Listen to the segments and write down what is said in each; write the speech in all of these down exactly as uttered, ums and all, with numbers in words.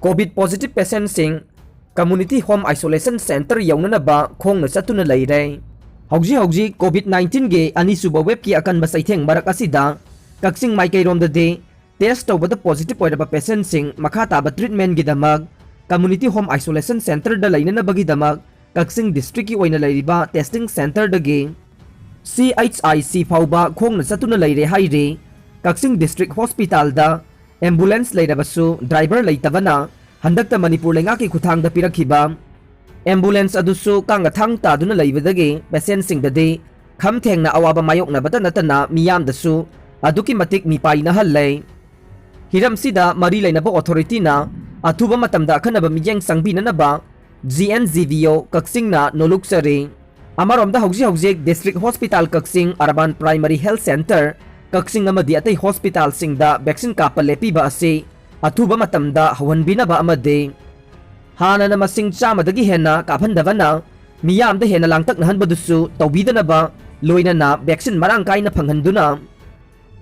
COVID positive patientꯁꯤꯡ community home isolation center ꯌꯧꯅꯅꯕ ꯈꯣꯡꯅ ꯆꯠꯇꯨꯅ ꯂꯩꯔꯦ꯫ ꯍꯧꯖꯤꯛ ꯍꯧꯖꯤꯛ COVID nineteenꯒꯤ ꯑꯅꯤꯁꯨꯕ waveꯀꯤ ꯑꯀꯟꯕ ꯆꯩꯊꯦꯡ ꯃꯔꯛ ꯑꯁꯤꯗ ꯀꯛꯆꯤꯡ ꯃꯥꯏꯀꯩꯔꯣꯝꯗꯗꯤ test ꯇꯧꯕꯗ positive ꯑꯣꯏꯔꯕ patientꯁꯤꯡ ꯃꯈꯥ ꯇꯥꯕ treatmentꯒꯤꯗꯃꯛ community home isolation centerꯗ ꯂꯩꯅꯅꯕꯒꯤꯗꯃꯛ ꯀꯛꯆꯤꯡ districtꯀꯤ ꯑꯣꯏꯅ ꯂꯩꯔꯤꯕ testing centerꯗꯒꯤ CHIC ꯐꯥꯎꯕ ꯈꯣꯡꯅ ꯆꯠꯇꯨꯅ ꯂꯩꯔꯦ ꯍꯥꯏꯔꯤ꯫ ꯀꯛꯆꯤꯡ district hospitalꯗ ambulance ꯂꯩꯔꯕꯁꯨ driver ꯂꯩꯇꯕꯅ ꯍꯟꯗꯛꯇ ꯃꯅꯤꯄꯨꯔ ꯂꯩꯉꯥꯛꯀꯤ ꯈꯨꯠꯊꯥꯡꯗ ꯄꯤꯔꯛꯈꯤꯕ ambulance ꯑꯗꯨꯁꯨ ꯀꯥꯡꯒ ꯊꯥꯡ ꯇꯥꯗꯨꯅ ꯂꯩꯕꯗꯒꯤ patientꯁꯤꯡꯗꯗꯤ ꯈꯝ ꯊꯦꯡꯅ ꯑꯋꯥꯕ ꯃꯥꯌꯣꯛꯅꯕꯇ ꯅꯠꯇꯅ ꯃꯤꯌꯥꯝꯗꯁꯨ ꯑꯗꯨꯛꯀꯤ ꯃꯇꯤꯛ ꯃꯤꯄꯥꯏꯅꯍꯜꯂꯦ꯫ ꯍꯤꯔꯝꯁꯤꯗ ꯃꯔꯤ ꯂꯩꯅꯕ authorityꯅ ꯑꯊꯨꯕ ꯃꯇꯝꯗ ꯑꯈꯟꯅꯕ ꯃꯤꯠꯌꯦꯡ ꯆꯪꯕꯤꯅꯅꯕ GNGVO ꯀꯛꯆꯤꯡꯅ ꯅꯣꯂꯨꯛꯆꯔꯤ꯫ ꯑꯃꯔꯣꯝꯗ ꯍꯧꯖꯤꯛ ꯍꯧꯖꯤꯛ district hospital ꯀꯛꯆꯤꯡ, urban primary health center ꯀꯛꯆꯤꯡ ꯑꯃꯗꯤ ꯑꯇꯩ hospitalꯁꯤꯡꯗ vaccine ꯀꯥꯞꯄ ꯂꯦꯞꯄꯤꯕ ꯑꯁꯤ ꯑꯊꯨꯕ ꯃꯇꯝꯗ ꯍꯧꯍꯟꯕꯤꯅꯕ ꯑꯃꯗꯤ ꯍꯥꯟꯅꯅ ꯃꯁꯤꯡ ꯆꯥꯝꯃꯗꯒꯤ ꯍꯦꯟꯅ ꯀꯥꯞꯍꯟꯗꯕꯅ ꯃꯤꯌꯥꯝꯗ ꯍꯦꯟꯅ ꯂꯥꯡꯇꯛꯅꯍꯟꯕꯗꯨꯁꯨ ꯇꯧꯕꯤꯗꯅꯕ, ꯂꯣꯏꯅꯅ vaccine ꯃꯔꯥꯡ ꯀꯥꯏꯅ ꯐꯪꯍꯟꯗꯨꯅ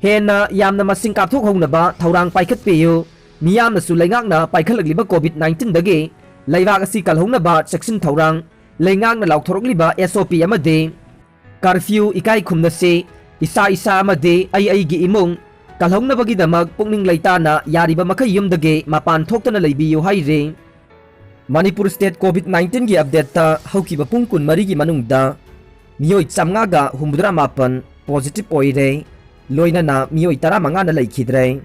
ꯍꯦꯟꯅ ꯌꯥꯝꯅ ꯃꯁꯤꯡ ꯀꯥꯞꯊꯣꯛꯍꯧꯅꯕ ꯊꯧꯔꯥꯡ ꯄꯥꯏꯈꯠꯄꯤꯌꯨ꯫ ꯃꯤꯌꯥꯝꯅꯁꯨ ꯂꯩꯉꯥꯛꯅ ꯄꯥꯏꯈꯠꯂꯛꯂꯤꯕ COVID nineteenꯗꯒꯤ ꯂꯩꯕꯥꯛ ꯑꯁꯤ ꯀꯜꯍꯧꯅꯕ ꯆꯦꯛꯁꯤꯟ ꯊꯧꯔꯥꯡ, ꯂꯩꯉꯥꯛꯅ ꯂꯥꯎꯊꯣꯔꯛꯂꯤꯕ SOP ꯑꯃꯗꯤ curfew ꯏꯀꯥꯏ ꯈꯨꯝꯅꯁꯤ, ꯏꯁꯥ ꯏꯁꯥ ꯑꯃꯗꯤ ꯑꯩ ꯑꯩꯒꯤ ꯏꯃꯨꯡ ꯀꯜꯍꯧꯅꯕꯒꯤꯗꯃꯛ ꯄꯨꯛꯅꯤꯡ ꯂꯩꯇꯥꯅ ꯌꯥꯔꯤꯕ ꯃꯈꯩ ꯌꯨꯝꯗꯒꯤ ꯃꯄꯥꯟ ꯊꯣꯛꯇꯅ ꯂꯩꯕꯤꯌꯨ ꯍꯥꯏꯔꯤ꯫ ꯃꯅꯤꯄꯨꯔ state COVID nineteenꯒꯤ updateꯇ ꯍꯧꯈꯤꯕ ꯄꯨꯡ ꯀꯨꯟꯃꯔꯤꯒꯤ ꯃꯅꯨꯡꯗ ꯃꯤꯑꯣꯏ ꯆꯥꯝꯃꯉꯥꯒ ꯍꯨꯝꯐꯨꯇꯔꯥ ꯃꯥꯄꯟ positive ꯑꯣꯏꯔꯦ, ꯂꯣꯏꯅꯅ ꯃꯤꯑꯣꯏ ꯇꯔꯥꯃꯉꯥꯅ ꯂꯩꯈꯤꯗ꯭ꯔꯦ꯫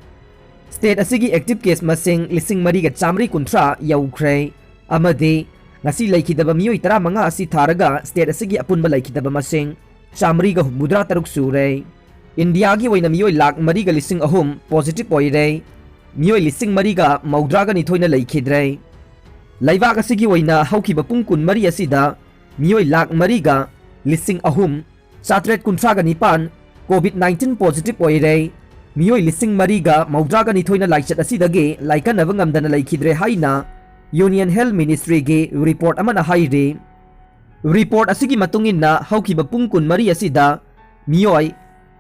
State ꯑꯁꯤꯒꯤ active case ꯃꯁꯤꯡ ꯂꯤꯁꯤꯡ ꯃꯔꯤꯒ ꯆꯥꯃꯔꯤ ꯀꯨꯟꯊ꯭ꯔꯥ ꯌꯧꯈ꯭ꯔꯦ, ꯑꯃꯗꯤ ꯉꯁꯤ ꯂꯩꯈꯤꯗꯕ ꯃꯤꯑꯣꯏ ꯇꯔꯥꯃꯉꯥ ꯑꯁꯤ ꯊꯥꯔꯒ state ꯑꯁꯤꯒꯤ ꯑꯄꯨꯟꯕ ꯂꯩꯈꯤꯗꯕ ꯃꯁꯤꯡ ꯆꯥꯃꯔꯤꯒ ꯍꯨꯝꯐꯨꯇꯔꯥ ꯇꯔꯨꯛ ꯁꯨꯔꯦ꯫ ꯏꯟꯗꯤꯌꯥꯒꯤ ꯑꯣꯏꯅ ꯃꯤꯑꯣꯏ ꯂꯥꯈ ꯃꯔꯤꯒ ꯂꯤꯁꯤꯡ ꯑꯍꯨꯝ positive ꯑꯣꯏꯔꯦ, ꯃꯤꯑꯣꯏ ꯂꯤꯁꯤꯡ ꯃꯔꯤꯒ ꯃꯧꯗ꯭ꯔꯥꯒ ꯅꯤꯊꯣꯏꯅ ꯂꯩꯈꯤꯗ꯭ꯔꯦ꯫ ꯂꯩꯕꯥꯛ ꯑꯁꯤꯒꯤ ꯑꯣꯏꯅ ꯍꯧꯈꯤꯕ ꯄꯨꯡ ꯀꯨꯟꯃꯔꯤ ꯑꯁꯤꯗ ꯃꯤꯑꯣꯏ ꯂꯥꯈ ꯃꯔꯤꯒ ꯂꯤꯁꯤꯡ ꯑꯍꯨꯝ ꯆꯥꯇ꯭ꯔꯦꯠ ꯀꯨꯟꯊ꯭ꯔꯥꯒ ꯅꯤꯄꯥꯟ COVID nineteen positive ꯑꯣꯏꯔꯦ꯫ ꯃꯤꯑꯣꯏ ꯂꯤꯁꯤꯡ ꯃꯔꯤꯒ ꯃꯧꯗ꯭ꯔꯥꯒ ꯅꯤꯊꯣꯏꯅ ꯂꯥꯏꯆꯠ ꯑꯁꯤꯗꯒꯤ ꯂꯥꯏꯀꯠꯅꯕ ꯉꯝꯗꯅ ꯂꯩꯈꯤꯗ꯭ꯔꯦ ꯍꯥꯏꯅ Union Health Ministryꯒꯤ report ꯑꯃꯅ ꯍꯥꯏꯔꯤ꯫ Report ꯑꯁꯤꯒꯤ ꯃꯇꯨꯡ ꯏꯟꯅ ꯍꯧꯈꯤꯕ ꯄꯨꯡ ꯀꯨꯟꯃꯔꯤ ꯑꯁꯤꯗ ꯃꯤꯑꯣꯏ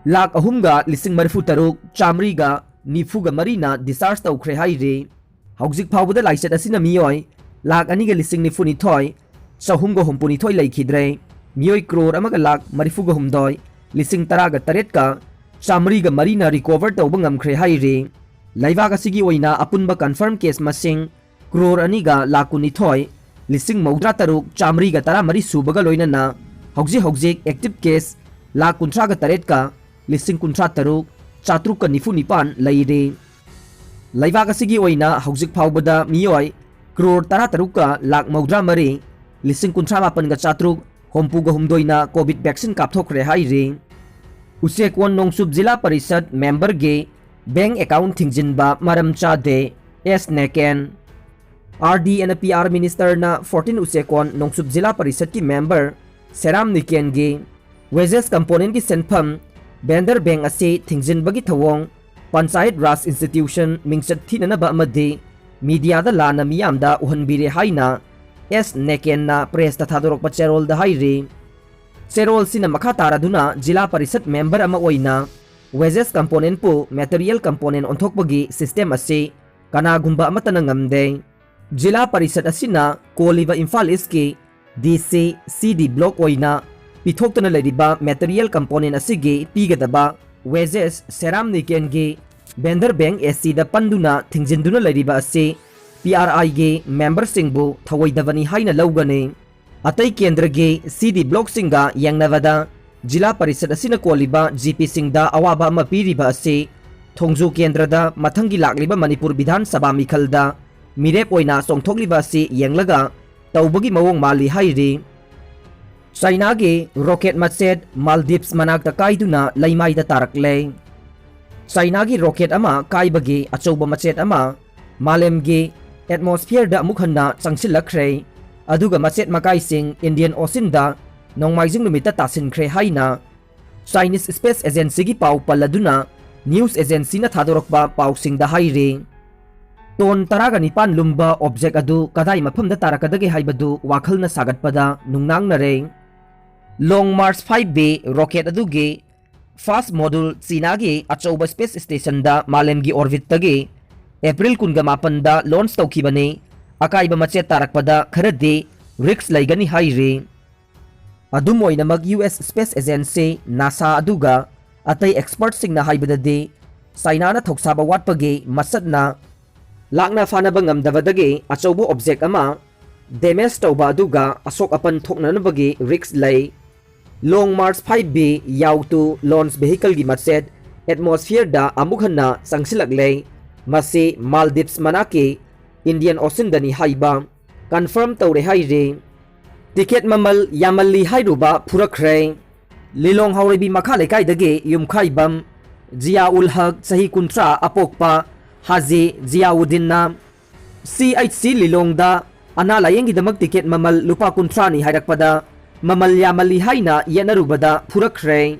ꯂꯥꯈ ꯑꯍꯨꯝꯒ ꯂꯤꯁꯤꯡ ꯃꯔꯤꯐꯨ ꯇꯔꯨꯛ ꯆꯥꯃꯔꯤꯒ ꯅꯤꯐꯨꯒ ꯃꯔꯤꯅ discharge ꯇꯧꯈ꯭ꯔꯦ ꯍꯥꯏꯔꯤ꯫ ꯍꯧꯖꯤꯛ ꯐꯥꯎꯕꯗ ꯂꯥꯏꯆꯠ ꯑꯁꯤꯅ ꯃꯤꯑꯣꯏ ꯂꯥꯈ ꯑꯅꯤꯒ ꯂꯤꯁꯤꯡ ꯅꯤꯐꯨ ꯅꯤꯊꯣꯏ ꯆꯍꯨꯝꯒ ꯍꯨꯝꯐꯨ ꯅꯤꯊꯣꯏ ꯂꯩꯈꯤꯗ꯭ꯔꯦ꯫ ꯃꯤꯑꯣꯏ ꯀ꯭ꯔꯣꯔ ꯑꯃꯒ ꯂꯥꯈ ꯃꯔꯤꯐꯨꯒ ꯍꯨꯝꯗꯣꯏ ꯂꯤꯁꯤꯡ ꯇꯔꯥꯒ ꯇꯔꯦꯠꯀ ꯆꯥꯃꯔꯤꯒ ꯃꯔꯤꯅ ꯔꯤꯀꯣꯚꯔ ꯇꯧꯕ ꯉꯝꯈ꯭ꯔꯦ ꯍꯥꯏꯔꯤ꯫ ꯂꯩꯕꯥꯛ ꯑꯁꯤꯒꯤ ꯑꯣꯏꯅ ꯑꯄꯨꯟꯕ ꯀꯟꯐꯥꯔꯝ ꯀꯦꯁ ꯃꯁꯤꯡ ꯀ꯭ꯔꯣꯔ ꯑꯅꯤꯒ ꯂꯥꯈ ꯀꯨꯟꯅꯤꯊꯣꯏ ꯂꯤꯁꯤꯡ ꯃꯧꯗ꯭ꯔꯥ ꯇꯔꯨꯛ ꯆꯥꯃꯔꯤꯒ ꯇꯔꯥ ꯃꯔꯤ ꯁꯨꯕꯒ ꯂꯣꯏꯅꯅ ꯍꯧꯖꯤꯛ ꯍꯧꯖꯤꯛ ꯑꯦꯛꯇꯤꯚ ꯀꯦꯁ ꯂꯥꯈ ꯀꯨꯟꯊ꯭ꯔꯥꯒ ꯇꯔꯦꯠꯀ ꯂꯤꯁꯤꯡ ꯀꯨꯟꯊ꯭ꯔꯥ ꯇꯔꯨꯛ ꯆꯥꯇ꯭ꯔꯨꯛꯀ ꯅꯤꯐꯨ ꯅꯤꯄꯥꯟ ꯂꯩꯔꯤ꯫ ꯂꯩꯕꯥꯛ ꯑꯁꯤꯒꯤ ꯑꯣꯏꯅ ꯍꯧꯖꯤꯛ ꯐꯥꯎꯕꯗ ꯃꯤꯑꯣꯏ ꯀ꯭ꯔꯣꯔ ꯇꯔꯥ ꯇꯔꯨꯛꯀ ꯂꯥꯈ ꯃꯧꯗ꯭ꯔꯥ ꯃꯔꯤ ꯂꯤꯁꯤꯡ ꯀꯨꯟꯊ꯭ꯔꯥ ꯃꯥꯄꯟꯒ ꯆꯥꯇ꯭ꯔꯨꯛ ꯍꯨꯝꯐꯨꯒ ꯍꯨꯝꯗꯣꯏꯅ ꯀꯣꯚꯤꯗ ꯚꯦꯛꯁꯤꯟ ꯀꯥꯞꯊꯣꯛꯈ꯭ꯔꯦ ꯍꯥꯏꯔꯤ꯫ ꯎꯆꯦꯛꯀꯣꯟ ꯅꯣꯡꯆꯨꯞ ꯖꯤꯂꯥ ꯄꯔꯤꯁꯠ ꯃꯦꯝꯕꯔꯒꯤ ꯕꯦꯡ ꯑꯦꯀꯥꯎꯟ ꯊꯤꯡꯖꯤꯟꯕ ꯃꯔꯝ ꯆꯥꯗꯦ, ꯑꯦꯁ ꯅꯦꯀꯦꯟ꯫ R D N P R ꯃꯤꯅꯤꯁꯇꯔꯅ ꯐꯣꯔꯇꯤꯟ ꯎꯆꯦꯛꯀꯣꯟ ꯅꯣꯡꯆꯨꯞ ꯖꯤꯂꯥ ꯄꯔꯤꯁꯠꯀꯤ ꯃꯦꯝꯕꯔ ꯁꯦꯔꯥꯝ ꯅꯤꯀꯦꯟꯒꯤ ꯋꯦꯖꯦꯁ ꯀꯝꯄꯣꯅꯦꯟꯒꯤ ꯁꯦꯟꯐꯝ ꯚꯦꯟꯗꯔ ꯕꯦꯡ ꯑꯁꯤ ꯊꯤꯡꯖꯤꯟꯕꯒꯤ ꯊꯧꯑꯣꯡ ꯄꯟꯆꯥꯌꯠ ꯔꯥꯖ ꯏꯟꯁꯇꯤꯇ꯭ꯌꯨꯁꯟ ꯃꯤꯡꯆꯠ ꯊꯤꯅꯅꯕ ꯑꯃꯗꯤ ꯃꯤꯗꯤꯌꯥꯗ ꯂꯥꯟꯅ ꯃꯤꯌꯥꯝꯗ ꯎꯍꯟꯕꯤꯔꯦ ꯍꯥꯏꯅ ꯑꯦꯁ ꯅꯦꯀꯦꯟꯅ ꯄ꯭ꯔꯦꯁꯇ ꯊꯥꯗꯣꯔꯛꯄ ꯆꯦꯔꯣꯜꯗ ꯍꯥꯏꯔꯤ꯫ ꯆꯦꯔꯣꯜꯁꯤꯅ ꯃꯈꯥ ꯇꯥꯔꯗꯨꯅ ꯖꯤꯂꯥ ꯄꯔꯤꯁꯠ ꯃꯦꯝꯕꯔ ꯑꯃ ꯑꯣꯏꯅ ꯋꯦꯖꯦꯁ ꯀꯝꯄꯣꯅꯦꯟꯄꯨ ꯃꯦꯇꯔꯤꯌꯦꯜ ꯀꯝꯄꯣꯅꯦꯟ ꯑꯣꯟꯊꯣꯛꯄꯒꯤ ꯁꯤꯁꯇꯦꯝ ꯑꯁꯤ ꯀꯅꯥꯒꯨꯝꯕ ꯑꯃꯠꯇꯅ ꯉꯝꯗꯦ꯫ ꯖꯤꯂꯥ ꯄꯔꯤꯁꯠ ꯑꯁꯤꯅ ꯀꯣꯜꯂꯤꯕ ꯏꯝꯐꯥꯜ ꯏꯁꯀꯤ ꯗꯤ ꯁꯤ ꯁꯤ ꯗꯤ ꯕ꯭ꯂꯣꯛ ꯑꯣꯏꯅ ꯄꯤꯊꯣꯛꯇꯨꯅ ꯂꯩꯔꯤꯕ ꯃꯦꯇꯔꯤꯌꯦꯜ ꯀꯝꯄꯣꯅꯦꯟ ꯑꯁꯤꯒꯤ ꯄꯤꯒꯗꯕ ꯋꯦꯖꯦꯁ ꯁꯦꯔꯥꯝ ꯅꯤꯀꯦꯟꯒꯤ ꯚꯦꯟꯗꯔ ꯕꯦꯡ ꯑꯦ ꯁꯤꯗ ꯄꯟꯗꯨꯅ ꯊꯤꯡꯖꯤꯟꯗꯨꯅ ꯂꯩꯔꯤꯕ ꯑꯁꯤ ꯄꯤ ꯑꯥꯔ ꯑꯥꯏꯒꯤ ꯃꯦꯝꯕꯔꯁꯤꯡꯕꯨ ꯊꯧꯑꯣꯏꯗꯕꯅꯤ ꯍꯥꯏꯅ ꯂꯧꯒꯅꯤ꯫ ꯑꯇꯩ ꯀꯦꯟꯗ꯭ꯔꯒꯤ ꯁꯤ ꯗꯤ ꯕ꯭ꯂꯣꯛꯁꯤꯡꯒ ꯌꯦꯡꯅꯕꯗ ꯖꯤꯂꯥ ꯄꯔꯤꯁꯠ ꯑꯁꯤꯅ ꯀꯣꯜꯂꯤꯕ ꯖꯤ ꯄꯤꯁꯤꯡꯗ ꯑꯋꯥꯕ ꯑꯃ ꯄꯤꯔꯤꯕ ꯑꯁꯤ ꯊꯣꯡꯖꯨ ꯀꯦꯟꯗ꯭ꯔꯗ ꯃꯊꯪꯒꯤ ꯂꯥꯛꯂꯤꯕ ꯃꯅꯤꯄꯨꯔ ꯕꯤꯙꯥꯟ ꯁꯚꯥ ꯃꯤꯈꯜꯗ ꯃꯤꯔꯦꯞ ꯑꯣꯏꯅ ꯆꯣꯡꯊꯣꯛꯂꯤꯕ ꯑꯁꯤ ꯌꯦꯡꯂꯒ ꯇꯧꯕꯒꯤ ꯃꯑꯣꯡ ꯃꯥꯜꯂꯤ ꯍꯥꯏꯔꯤ꯫ ꯆꯥꯏꯅꯥꯒꯤ ꯔꯣꯀꯦꯠ ꯃꯆꯦꯠ ꯃꯥꯜꯗꯤꯞꯁ ꯃꯅꯥꯛꯇ ꯀꯥꯏꯗꯨꯅ ꯂꯩꯃꯥꯏꯗ ꯇꯥꯔꯛꯂꯦ꯫ ꯆꯥꯏꯅꯥꯒꯤ ꯔꯣꯀꯦꯠ ꯑꯃ ꯀꯥꯏꯕꯒꯤ ꯑꯆꯧꯕ ꯃꯆꯦꯠ ꯑꯃ ꯃꯥꯂꯦꯝꯒꯤ ꯑꯦꯠꯃꯣꯁꯐꯤꯌꯔꯗ ꯑꯃꯨꯛ ꯍꯟꯅ ꯆꯪꯁꯤꯜꯂꯛꯈ꯭ꯔꯦ, ꯑꯗꯨꯒ ꯃꯆꯦꯠ ꯃꯀꯥꯏꯁꯤꯡ ꯏꯟꯗꯤꯌꯟ ꯑꯣꯁꯤꯟꯗ ꯅꯣꯡꯃꯥꯏꯖꯤꯡ ꯅꯨꯃꯤꯠꯇ ꯇꯥꯁꯤꯟꯈ꯭ꯔꯦ ꯍꯥꯏꯅ ꯆꯥꯏꯅꯤꯁ ꯁ꯭ꯄꯦꯁ ꯑꯦꯖꯦꯟꯁꯤꯒꯤ ꯄꯥꯎ ꯄꯜꯂꯗꯨꯅ ꯅ꯭ꯌꯨꯁ ꯑꯦꯖꯦꯟꯁꯤꯅ ꯊꯥꯗꯣꯔꯛꯄ ꯄꯥꯎꯁꯤꯡꯗ ꯍꯥꯏꯔꯤ꯫ ꯇꯣꯟ ꯇꯔꯥꯒ ꯅꯤꯄꯥꯟ ꯂꯨꯝꯕ ꯑꯣꯕꯖꯦꯛ ꯑꯗꯨ ꯀꯗꯥꯏ ꯃꯐꯝꯗ ꯇꯥꯔꯛꯀꯗꯒꯦ ꯍꯥꯏꯕꯗꯨ ꯋꯥꯈꯜꯅ ꯁꯥꯒꯠꯄꯗ ꯅꯨꯡꯅꯥꯡꯅꯔꯦ꯫ ꯂꯣꯡ ꯃꯥꯔꯆ ꯐꯥꯏꯚ ꯕꯤ ꯔꯣꯀꯦꯠ ꯑꯗꯨꯒꯤ ꯐꯥꯁ ꯃꯣꯗꯨꯜ ꯆꯤꯅꯥꯒꯤ ꯑꯆꯧꯕ ꯁ꯭ꯄꯦꯁ ꯁ꯭ꯇꯦꯁꯟꯗ ꯃꯥꯂꯦꯝꯒꯤ ꯑꯣꯔꯕꯤꯠꯇꯒꯤ ꯑꯦꯄ꯭ꯔꯤꯜ ꯀꯨꯟꯒ ꯃꯥꯄꯟꯗ ꯂꯣꯟꯆ ꯇꯧꯈꯤꯕꯅꯤ꯫ ꯑꯀꯥꯏꯕ ꯃꯆꯦꯠ ꯇꯥꯔꯛꯄꯗ ꯈꯔꯗꯤ ꯔꯤꯁꯛ ꯂꯩꯒꯅꯤ ꯍꯥꯏꯔꯤ꯫ ꯑꯗꯨꯝ ꯑꯣꯏꯅꯃꯛ, U S space agency NASA ꯑꯗꯨꯒ ꯑꯇꯩ ꯑꯦꯛꯁꯄꯔꯠꯁꯤꯡꯅ ꯍꯥꯏꯕꯗꯗꯤ, ꯆꯥꯏꯅꯥꯅ ꯊꯧꯁꯥꯕ ꯋꯥꯠꯄꯒꯤ ꯃꯁꯠꯅ ꯂꯥꯛꯅ ꯐꯥꯅꯕ ꯉꯝꯗꯕꯗꯒꯤ ꯑꯆꯧꯕ ꯑꯣꯕꯖꯦꯛ ꯑꯃ ꯗꯦꯃꯦꯖ ꯇꯧꯕ ꯑꯗꯨꯒ ꯑꯁꯣꯛ ꯑꯄꯟ ꯊꯣꯛꯅꯅꯕꯒꯤ ꯔꯤꯁꯛ ꯂꯩ꯫ ꯂꯣꯡ ꯃꯥꯔꯆ ꯐꯥꯏꯚ ꯕꯤ ꯌꯥꯎ ꯇꯨ ꯂꯣꯟꯆ ꯚꯦꯍꯤꯀꯜꯒꯤ ꯃꯆꯦꯠ ꯑꯦꯠꯃꯣꯁꯐꯤꯌꯔꯗ ꯑꯃꯨꯛ ꯍꯟꯅ ꯆꯪꯁꯤꯜꯂꯛꯂꯦ꯫ ꯃꯁꯤ ꯃꯥꯜꯗꯤꯞꯁ ꯃꯅꯥꯛꯀꯤ ꯏꯟꯗꯤꯌꯟ ꯑꯣꯁꯤꯟꯗꯅꯤ ꯍꯥꯏꯕ ꯀꯟꯐꯥꯔꯝ ꯇꯧꯔꯦ ꯍꯥꯏꯔꯤ꯫ ꯇꯤꯀꯦꯠ ꯃꯃꯜ ꯌꯥꯝꯃꯜꯂꯤ ꯍꯥꯏꯔꯨꯕ ꯐꯨꯔꯛꯈ꯭ꯔꯦ꯫ ꯂꯤꯂꯣꯡ ꯍꯥꯎꯔꯩꯕꯤ ꯃꯈꯥ ꯂꯩꯀꯥꯏꯗꯒꯤ ꯌꯨꯝꯈꯥꯏꯕꯝ ꯖꯤꯌꯥ ꯎꯜ ꯍꯛ, ꯆꯍꯤ ꯀꯨꯟꯊ꯭ꯔꯥ, ꯑꯄꯣꯛꯄ ꯍꯥꯖꯤ ꯖꯤꯌꯥꯎꯗꯤꯟꯅ ꯁꯤ ꯑꯩꯆ ꯁꯤ ꯂꯤꯂꯣꯡꯗ ꯑꯅꯥ ꯂꯥꯌꯦꯡꯒꯤꯗꯃꯛ ꯇꯤꯀꯦꯠ ꯃꯃꯜ ꯂꯨꯄꯥ ꯀꯨꯟꯊ꯭ꯔꯥꯅꯤ ꯍꯥꯏꯔꯛꯄꯗ, ꯃꯃꯜ ꯌꯥꯝꯃꯜꯂꯤ ꯍꯥꯏꯅ ꯌꯦꯠꯅꯔꯨꯕꯗ ꯐꯨꯔꯛꯈ꯭ꯔꯦ꯫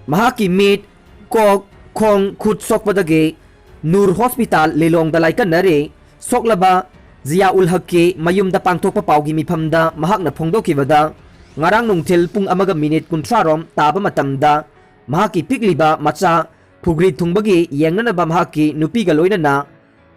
ꯃꯍꯥꯛꯀꯤ ꯃꯤꯠ, ꯀꯣꯛ, ꯈꯣꯡ, ꯈꯨꯠ ꯁꯣꯛꯄꯗꯒꯤ ꯅꯨꯔ ꯍꯣꯁꯄꯤꯇꯥꯜ ꯂꯤꯂꯣꯡꯗ ꯂꯥꯏꯀꯠꯅꯔꯤ꯫ ꯁꯣꯛꯂꯕ ꯖꯤꯌꯥ ꯎꯜ ꯍꯛꯀꯤ ꯃꯌꯨꯝꯗ ꯄꯥꯡꯊꯣꯛꯄ ꯄꯥꯎꯒꯤ ꯃꯤꯐꯝꯗ ꯃꯍꯥꯛꯅ ꯐꯣꯡꯗꯣꯛꯈꯤꯕꯗ, ꯉꯔꯥꯡ ꯅꯨꯡꯊꯤꯜ ꯄꯨꯡ ꯑꯃꯒ ꯃꯤꯅꯤꯠ ꯀꯨꯟꯊ꯭ꯔꯥ ꯔꯣꯝ ꯇꯥꯕ ꯃꯇꯝꯗ, ꯃꯍꯥꯛꯀꯤ ꯄꯤꯛꯂꯤꯕ ꯃꯆꯥ ꯐꯨꯒ꯭ꯔꯤ ꯊꯨꯡꯕꯒꯤ ꯌꯦꯡꯅꯅꯕ ꯃꯍꯥꯛꯀꯤ ꯅꯨꯄꯤꯒ ꯂꯣꯏꯅꯅ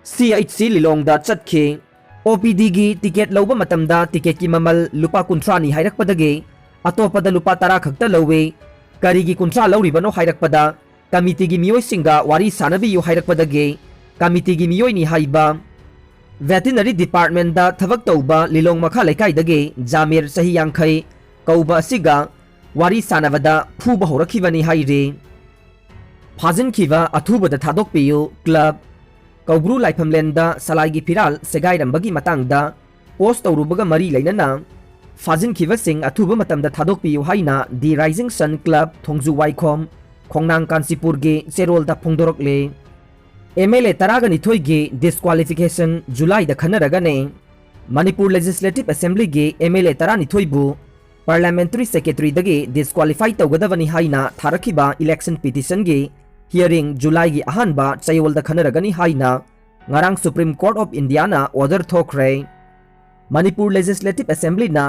ꯁꯤ ꯑꯩꯆ ꯁꯤ ꯂꯤꯂꯣꯡꯗ ꯆꯠꯈꯤ꯫ ꯑꯣ ꯄꯤ ꯗꯤꯒꯤ ꯇꯤꯀꯦꯠ ꯂꯧꯕ ꯃꯇꯝꯗ ꯇꯤꯀꯦꯠꯀꯤ ꯃꯃꯜ ꯂꯨꯄꯥ ꯀꯨꯟꯊ꯭ꯔꯥꯅꯤ ꯍꯥꯏꯔꯛꯄꯗꯒꯤ ꯑꯇꯣꯞꯄꯗ ꯂꯨꯄꯥ ꯇꯔꯥ ꯈꯛꯇ ꯂꯧꯏ꯫ ꯀꯔꯤꯒꯤ ꯀꯨꯟꯊ꯭ꯔꯥ ꯂꯧꯔꯤꯕꯅꯣ ꯍꯥꯏꯔꯛꯄꯗ, ꯀꯃꯤꯇꯤꯒꯤ ꯃꯤꯑꯣꯏꯁꯤꯡꯒ ꯋꯥꯔꯤ ꯁꯥꯟꯅꯕꯤꯌꯨ ꯍꯥꯏꯔꯛꯄꯗꯒꯤ ꯀꯃꯤꯇꯤꯒꯤ ꯃꯤꯑꯣꯏꯅꯤ ꯍꯥꯏꯕ ꯚꯦꯇꯤꯅꯔꯤ ꯗꯤꯄꯥꯔꯠꯃꯦꯟꯗ ꯊꯕꯛ ꯇꯧꯕ ꯂꯤꯂꯣꯡ ꯃꯈꯥ ꯂꯩꯀꯥꯏꯗꯒꯤ ꯖꯥꯃꯤꯔ, ꯆꯍꯤ ꯌꯥꯡꯈꯩ, ꯀꯧꯕ ꯑꯁꯤꯒ ꯋꯥꯔꯤ ꯁꯥꯟꯅꯕꯗ ꯐꯨꯕ ꯍꯧꯔꯛꯈꯤꯕꯅꯤ ꯍꯥꯏꯔꯤ꯫ ꯐꯥꯖꯤꯟꯈꯤꯕ ꯑꯊꯨꯕꯗ ꯊꯥꯗꯣꯛꯄꯤꯌꯨ꯫ ꯀ꯭ꯂꯕ ꯀꯧꯕ꯭ꯔꯨ ꯂꯥꯏꯐꯝꯂꯦꯟꯗ ꯁꯂꯥꯏꯒꯤ ꯐꯤꯔꯥꯜ ꯁꯦꯒꯥꯏꯔꯝꯕꯒꯤ ꯃꯇꯥꯡꯗ ꯄꯣꯁ ꯇꯧꯔꯨꯕꯒ ꯃꯔꯤ ꯂꯩꯅꯅ ꯐꯥꯖꯤꯟꯈꯤꯕꯁꯤꯡ ꯑꯊꯨꯕ ꯃꯇꯝꯗ ꯊꯥꯗꯣꯛꯄꯤꯌꯨ ꯍꯥꯏꯅ ꯗꯤ ꯔꯥꯏꯖꯤꯡ ꯁꯟ ꯀ꯭ꯂꯕ ꯊꯣꯡꯖꯨ ꯋꯥꯏꯈꯣꯝ, ꯈꯣꯡꯅꯥꯡ ꯀꯥꯟꯆꯤꯄꯨꯔꯒꯤ ꯆꯦꯔꯣꯜꯗ ꯐꯣꯡꯗꯣꯔꯛꯂꯦ꯫ ꯑꯦꯝ ꯑꯦꯜ ꯑꯦ ꯇꯔꯥꯒ ꯅꯤꯊꯣꯏꯒꯤ ꯗꯤꯁꯀ꯭ꯋꯥꯂꯤꯐꯤꯀꯦꯁꯟ ꯖꯨꯂꯥꯏꯗ ꯈꯟꯅꯔꯒꯅꯤ꯫ ꯃꯅꯤꯄꯨꯔ ꯂꯦꯖꯤꯁꯂꯦꯇꯤꯚ ꯑꯦꯁꯦꯝꯕ꯭ꯂꯤꯒꯤ ꯑꯦꯝ ꯑꯦꯜ ꯑꯦ ꯇꯔꯥꯅꯤꯊꯣꯏꯕꯨ ꯄꯥꯔꯂꯤꯌꯥꯃꯦꯟꯇꯔꯤ ꯁꯦꯀ꯭ꯔꯦꯇꯔꯤꯗꯒꯤ ꯗꯤꯁꯀ꯭ꯋꯥꯂꯤꯐꯥꯏ ꯇꯧꯒꯗꯕꯅꯤ ꯍꯥꯏꯅ ꯊꯥꯔꯛꯈꯤꯕ ꯏꯂꯦꯛꯁꯟ ꯄꯤꯇꯤꯁꯟꯒꯤ ꯍꯤꯌꯔꯤꯡ ꯖꯨꯂꯥꯏꯒꯤ ꯑꯍꯥꯟꯕ ꯆꯌꯣꯜꯗ ꯈꯟꯅꯔꯒꯅꯤ ꯍꯥꯏꯅ ꯉꯔꯥꯡ supreme court of Indian order ꯊꯣꯛꯈ꯭ꯔꯦ꯫ ꯃꯅꯤꯄꯨꯔ ꯂꯦꯖꯤꯁꯂꯦꯇꯤꯚ ꯑꯦꯁꯦꯝꯕ꯭ꯂꯤꯅ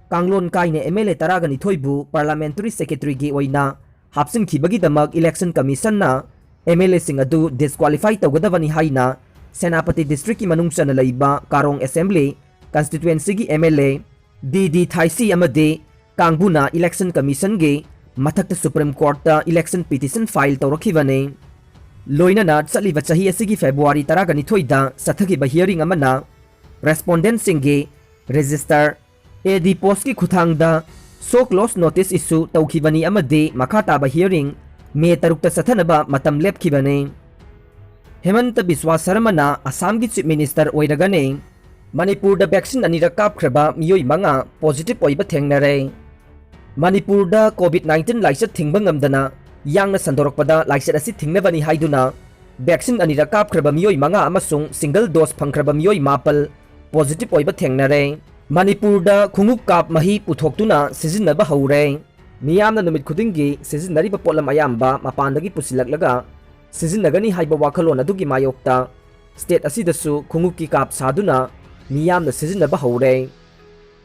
ꯀꯥꯡꯂꯣꯟ ꯀꯥꯏꯅ ꯑꯦꯝ ꯑꯦꯜ ꯑꯦ ꯇꯔꯥꯒ ꯅꯤꯊꯣꯏꯕꯨ ꯄꯥꯔꯂꯤꯌꯥꯃꯦꯟꯇꯔꯤ ꯁꯦꯀ꯭ꯔꯦꯇꯔꯤꯒꯤ ꯑꯣꯏꯅ ꯍꯥꯞꯆꯤꯟꯈꯤꯕꯒꯤ ꯗꯃꯛ ꯏꯂꯦꯛꯁꯟ ꯀꯃꯤꯁꯟꯅ ꯑꯦꯝ ꯑꯦꯜ ꯑꯦꯁꯤꯡ ꯑꯗꯨ ꯗꯤꯁꯀ꯭ꯋꯥꯂꯤꯐꯥꯏ ꯇꯧꯒꯗꯕꯅꯤ ꯍꯥꯏꯅ ꯁꯦꯅꯥꯄꯇꯤ ꯗꯤꯁꯇ꯭ꯔꯤꯛꯀꯤ ꯃꯅꯨꯡ ꯆꯟꯅ ꯂꯩꯕ ꯀꯥꯔꯣꯡ ꯑꯦꯁꯦꯝꯕ꯭ꯂꯤ ꯀꯟꯁꯇꯤꯇ꯭ꯋꯦꯟꯁꯤꯒꯤ ꯑꯦꯝ ꯑꯦꯜ ꯑꯦ ꯗꯤ ꯗꯤ ꯊꯥꯏꯁꯤ ꯑꯃꯗꯤ ꯀꯥꯡꯕꯨꯅ ꯏꯂꯦꯛꯁꯟ ꯀꯃꯤꯁꯟꯒꯤ ꯃꯊꯛꯇ ꯁꯨꯄ꯭ꯔꯤꯝ ꯀꯣꯔꯠꯇ ꯏꯂꯦꯛꯁꯟ ꯄꯤꯇꯤꯁꯟ ꯐꯥꯏꯜ ꯇꯧꯔꯛꯈꯤꯕꯅꯤ꯫ ꯂꯣꯏꯅꯅ ꯆꯠꯂꯤꯕ ꯆꯍꯤ ꯑꯁꯤꯒꯤ ꯐꯦꯕ꯭ꯔꯨꯋꯥꯔꯤ ꯇꯔꯥꯒ ꯅꯤꯊꯣꯏꯗ ꯆꯠꯊꯈꯤꯕ ꯍꯤꯌꯔꯤꯡ ꯑꯃꯅ ꯔꯦꯁꯄꯣꯟꯗꯦꯟꯠꯁꯤꯡꯒꯤ ꯔꯦꯖꯤꯁꯇꯔ, ꯑꯦ ꯗꯤ ꯄꯣꯁꯀꯤ ꯈꯨꯠꯊꯥꯡꯗ ꯁꯣ ꯀ꯭ꯂꯣꯖ ꯅꯣꯇꯤꯁ ꯏꯁꯨ ꯇꯧꯈꯤꯕꯅꯤ ꯑꯃꯗꯤ ꯃꯈꯥ ꯇꯥꯕ ꯍꯤꯌꯔꯤꯡ ꯃꯦ ꯇꯔꯨꯛꯇ ꯆꯠꯊꯅꯕ ꯃꯇꯝ ꯂꯦꯞꯈꯤꯕꯅꯤ꯫ ꯍꯦꯃꯟꯇ ꯕꯤꯁ꯭ꯋꯥ ꯁꯔꯃꯅ ꯑꯁꯥꯝꯒꯤ ꯆꯤꯐ ꯃꯤꯅꯤꯁꯇꯔ ꯑꯣꯏꯔꯒꯅꯤ꯫ ꯃꯅꯤꯄꯨꯔꯗ ꯚꯦꯛꯁꯤꯟ ꯑꯅꯤꯔꯛ ꯀꯥꯞꯈ꯭ꯔꯕ ꯃꯤꯑꯣꯏ ꯃꯉꯥ ꯄꯣꯖꯤꯇꯤꯚ ꯑꯣꯏꯕ ꯊꯦꯡꯅꯔꯦ꯫ ꯃꯅꯤꯄꯨꯔꯗ ꯀꯣꯚꯤꯗ ꯅꯥꯏꯟꯇꯤꯟ ꯂꯥꯏꯆꯠ ꯊꯤꯡꯕ ꯉꯝꯗꯅ ꯌꯥꯡꯅ ꯁꯟꯗꯣꯔꯛꯄꯗ ꯂꯥꯏꯆꯠ ꯑꯁꯤ ꯊꯤꯡꯅꯕꯅꯤ ꯍꯥꯏꯗꯨꯅ ꯚꯦꯛꯁꯤꯟ ꯑꯅꯤꯔꯛ ꯀꯥꯞꯈ꯭ꯔꯕ ꯃꯤꯑꯣꯏ ꯃꯉꯥ ꯑꯃꯁꯨꯡ ꯁꯤꯡꯒꯜ ꯗꯣꯁ ꯐꯪꯈ꯭ꯔꯕ ꯃꯤꯑꯣꯏ ꯃꯥꯄꯜ ꯄꯣꯖꯤꯇꯤꯚ ꯑꯣꯏꯕ ꯊꯦꯡꯅꯔꯦ꯫ ꯃꯅꯤꯄꯨꯔꯗ ꯈꯣꯡꯎꯞ ꯀꯥꯞ ꯃꯍꯤ ꯄꯨꯊꯣꯛꯇꯨꯅ ꯁꯤꯖꯤꯟꯅꯕ ꯍꯧꯔꯦ꯫ ꯃꯤꯌꯥꯝꯅ ꯅꯨꯃꯤꯠ ꯈꯨꯗꯤꯡꯒꯤ ꯁꯤꯖꯤꯟꯅꯔꯤꯕ ꯄꯣꯠꯂꯝ ꯑꯌꯥꯝꯕ ꯃꯄꯥꯟꯗꯒꯤ ꯄꯨꯁꯤꯜꯂꯛꯂꯒ ꯁꯤꯖꯤꯟꯅꯒꯅꯤ ꯍꯥꯏꯕ ꯋꯥꯈꯜꯂꯣꯟ ꯑꯗꯨꯒꯤ ꯃꯥꯌꯣꯛꯇ ꯁ꯭ꯇꯦꯠ ꯑꯁꯤꯗꯁꯨ ꯈꯣꯡꯎꯞꯀꯤ ꯀꯥꯞ ꯁꯥꯗꯨꯅ ꯃꯤꯌꯥꯝꯅ ꯁꯤꯖꯤꯟꯅꯕ ꯍꯧꯔꯦ꯫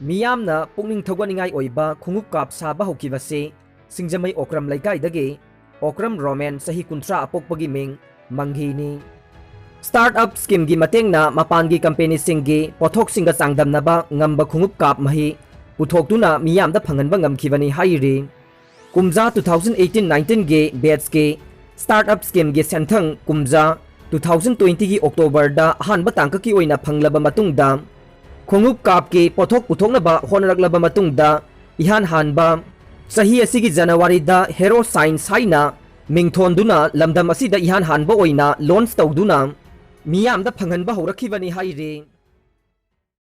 ꯃꯤꯌꯥꯝꯅ ꯄꯨꯛꯅꯤꯡ ꯊꯧꯒꯠꯅꯤꯡꯉꯥꯏ ꯑꯣꯏꯕ ꯈꯣꯡꯎꯞ ꯀꯥꯞ ꯁꯥꯕ ꯍꯧꯈꯤꯕꯁꯤ ꯁꯤꯡꯖꯃꯩ ꯑꯣꯀ꯭ꯔꯝ ꯂꯩꯀꯥꯏꯗꯒꯤ ꯑꯣꯀ꯭ꯔꯝ ꯔꯣꯃꯦꯟ, ꯆꯍꯤ ꯀꯨꯟꯊ꯭ꯔꯥ ꯑꯄꯣꯛꯄꯒꯤ ꯃꯤꯡ ꯃꯪꯒꯤꯅꯤ꯫ ꯁ꯭ꯇꯥꯔꯠ ꯑꯞ ꯁ꯭ꯀꯤꯝꯒꯤ ꯃꯇꯦꯡꯅ ꯃꯄꯥꯟꯒꯤ ꯀꯝꯄꯦꯅꯤꯁꯤꯡꯒꯤ ꯄꯣꯠꯊꯣꯛꯁꯤꯡꯒ ꯆꯥꯡꯗꯝꯅꯕ ꯉꯝꯕ ꯈꯣꯡꯎꯞ ꯀꯥꯞ ꯃꯍꯤ ꯄꯨꯊꯣꯛꯇꯨꯅ ꯃꯤꯌꯥꯝꯗ ꯐꯪꯍꯟꯕ ꯉꯝꯈꯤꯕꯅꯤ ꯍꯥꯏꯔꯤ꯫ ꯀꯨꯝꯖꯥ ꯇꯨ ꯊꯥꯎꯖꯟ ꯑꯩꯠꯇꯤꯟ ꯅꯥꯏꯟꯇꯤꯟꯒꯤ ꯕꯦꯠꯁꯀꯤ ꯁ꯭ꯇꯥꯔꯠ ꯑꯞ ꯁ꯭ꯀꯤꯝꯒꯤ ꯁꯦꯟꯊꯪ ꯀꯨꯝꯖꯥ ꯇꯨ ꯊꯥꯎꯖꯟ ꯇ꯭ꯋꯦꯟꯇꯤꯒꯤ ꯑꯣꯛꯇꯣꯕꯔꯗ ꯑꯍꯥꯟꯕ ꯇꯥꯡꯀꯛꯀꯤ ꯑꯣꯏꯅ ꯐꯪꯂꯕ ꯃꯇꯨꯡꯗ, ꯈꯣꯡꯎꯞ ꯀꯥꯞꯀꯤ ꯄꯣꯠꯊꯣꯛ ꯄꯨꯊꯣꯛꯅꯕ ꯍꯣꯠꯅꯔꯛꯂꯕ ꯃꯇꯨꯡꯗ, ꯏꯍꯥꯟ ꯍꯥꯟꯕ ꯆꯍꯤ ꯑꯁꯤꯒꯤ ꯖꯅꯋꯥꯔꯤꯗ ꯍꯦꯔꯣ ꯁꯥꯏꯟꯁ ꯍꯥꯏꯅ ꯃꯤꯡꯊꯣꯟꯗꯨꯅ ꯂꯝꯗꯝ ꯑꯁꯤꯗ ꯏꯍꯥꯟ ꯍꯥꯟꯕ ꯑꯣꯏꯅ ꯂꯣꯟꯆ ꯇꯧꯗꯨꯅ ꯃꯤꯌꯥꯝꯗ ꯐꯪꯍꯟꯕ ꯍꯧꯔꯛꯈꯤꯕꯅꯤ ꯍꯥꯏꯔꯤ꯫